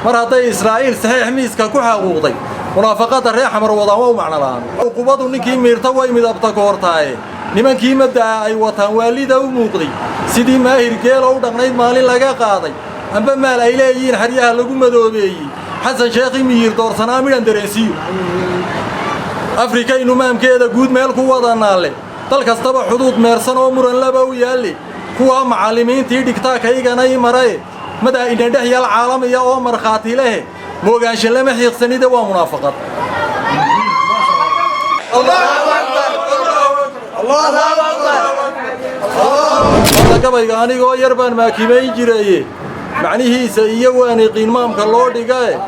Mar hadday Israa'iil saxiix miiska ku xaquuqday, munaafaqadda reer Xamar wadaan waa u macno la'aan. Uqubadu ninkii miirta way midabta koortaaye, nimankii mabda'a ay wataan waalida u muuqday. Sidii maahir geelo u dhaqnayd maalin laga qaaday, amba maal ay leeyihiin xeryaha lagu madoobeeyey, Xasan Sheekhi miyir doorsanaa midhan dareensiiyo. Afrikaynu maamkeeda guud meel ku wada naalle, dal kastaba xuduud meersan oo muran laba u yaalle. Kuwaa macallimiintii dhigtaa kaygana i maraye, madaa inadhex yaal caalamiya oo markhaati lehe. Moogaansha lama xiiqsanide, waa munaafaqad. Gabayga anigoo yar baan maakimayn jiraye, macnihiisa iyo waanay qiinmaamka loo dhigae.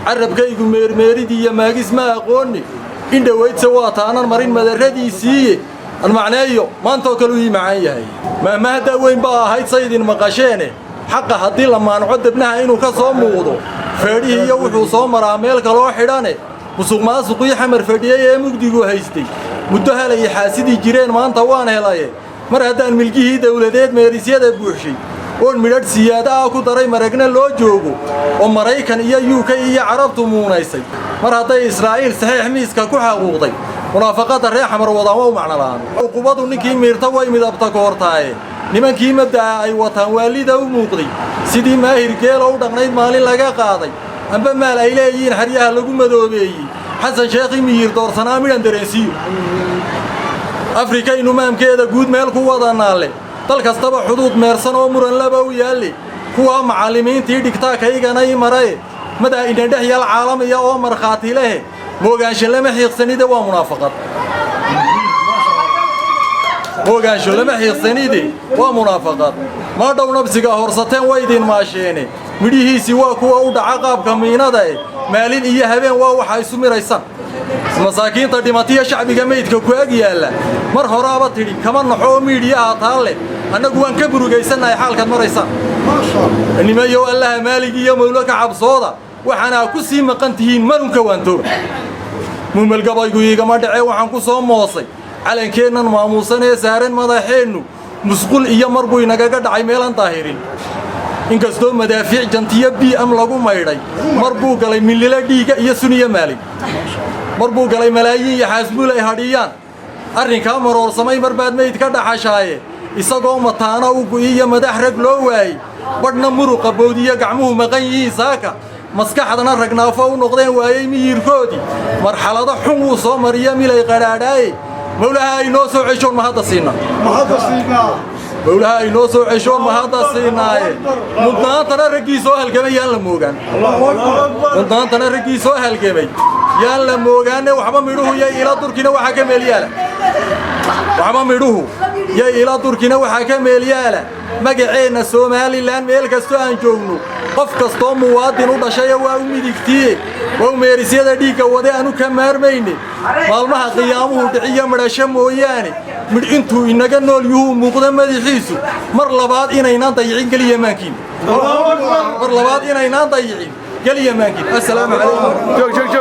Carabkaygu meermeeridii iyo maagis ma aqoonni, in dhowaydse waa taanan marin madarradiisiiye. An macneeyo maantoo kale u ii macaan yahay. Mahmahaddaa weyn baa ahayd saydin maqasheene. Xaqa haddii la maanco debnaha inuu ka soo muuqdo, feedhihii iyo wuxuu soo maraa meel kaloo xidhane. Musuq maasuqii Xamar fadhiyey ee mugdigu haystay muddo halay xaasidii jireen, maanta waan helaye. Mar haddaan milgihii dawladeed meerisyada buuxshay, oon midhadh siyaada ah ku daray, maragna loo joogo oo Maraykan iyo UK iyo Carabtu muunaysay. Mar hadday Israa'iil saxiix miiska ku xaquuqday, munaafaqadda reer Xamar wadaan waa u macno la'aan. Uqubadu ninkii miirta way midabta koortaaye, nimankii mabda'a ay wataan waalida u muuqday. Sidii maahir geelo u dhaqnayd maalin laga qaaday, amba maal ay leeyihiin xeryaha lagu madoobeeyey, Xasan Sheekhi miyir doorsanaa midhan dareensiiyo. Afrikaynu maamkeeda guud meel ku wada naalle, dal kastaba xuduud meersan oo muran laba u yaalle. Kuwaa macallimiintii dhigtaa kaygana i maraye, madaa inadhex yaal caalamiya oo markhaati lehe. Moogaansha lama xiiqsanide, waa munaafaqad. Moogaansho lama xiiqsanide, waa munaafaqad. Maa dhow nabsiga horsateen way idin maasheene, midhihiisii waa kuwa u dhaca qaabka miinada e. Maalin iyo habeen waa waxa isu miraysaan masaakiinta dhimatiya shacbiga meydka ku ag yaalla. Mar horaaba tidhi kama naxo oo miidhiyaha taa leh, annagu waan ka burugaysannahay xaalkaad maraysaan. Nimayow, Allaha maalig iyo mawlo ka cabsooda, waxaanaa ku sii maqan tihiin marunka waantooba. Muhmalgabaygu iigama dhacee, waxaan ku soo moosay calankeennan maamuusan ee saaran madaxeennu. Musqul iyo mar buu inagaga dhacay meelaan daahirin, inkastoo madaafiic jantiyo BM lagu maydhay. Mar buu galay mililo dhiiga iyo suniyo maalin, mar buu galay malaayiin iyo xaasmuul ay hadhiyaan. Arrinkaa maroorsamay mar baad meyd ka dhaxashaaye, isagoo mataana u gu'iyo madax rag loo waayey, badhna muruqa boodiyo gacmuhu maqan yihiin saaka, maskaxdana ragnaafo u noqdeen waayey miyirkoodii. Marxalado xun wuu soo mariyo milay qadhaadhaaye. Mawlaha ay noo soo ceshoon ma hadda siinaa, mawlaha ay noo soo ceshoon ma hadda siinaaye. Mudnaantana raggii soo halgamay yaan la moogaan, mudnaantana raggii soo halgamay yaan la moogaane. Waxba midhuhu yay ila durkina waxaa ka meelyaala, waxba midhuhu yay ila durkina waxaa ka meelyaala. Magaceenna Somaliland meel kastoo aan joogno, qof kastoo muwaadin u dhashaya waa u midigtiye, waa u meerisyada dhiigga wade aanu ka maarmayne. Maalmaha qiyaamuhu dhiciyo midhasho mooyaane, midh intuu inaga nool yuhuu muuqdo madaxiisu, mar labaad inaynaan dayicin geliya maankiin, mar labaad inaynaan dayicin geliya maankiin. Assalaamu calaykum.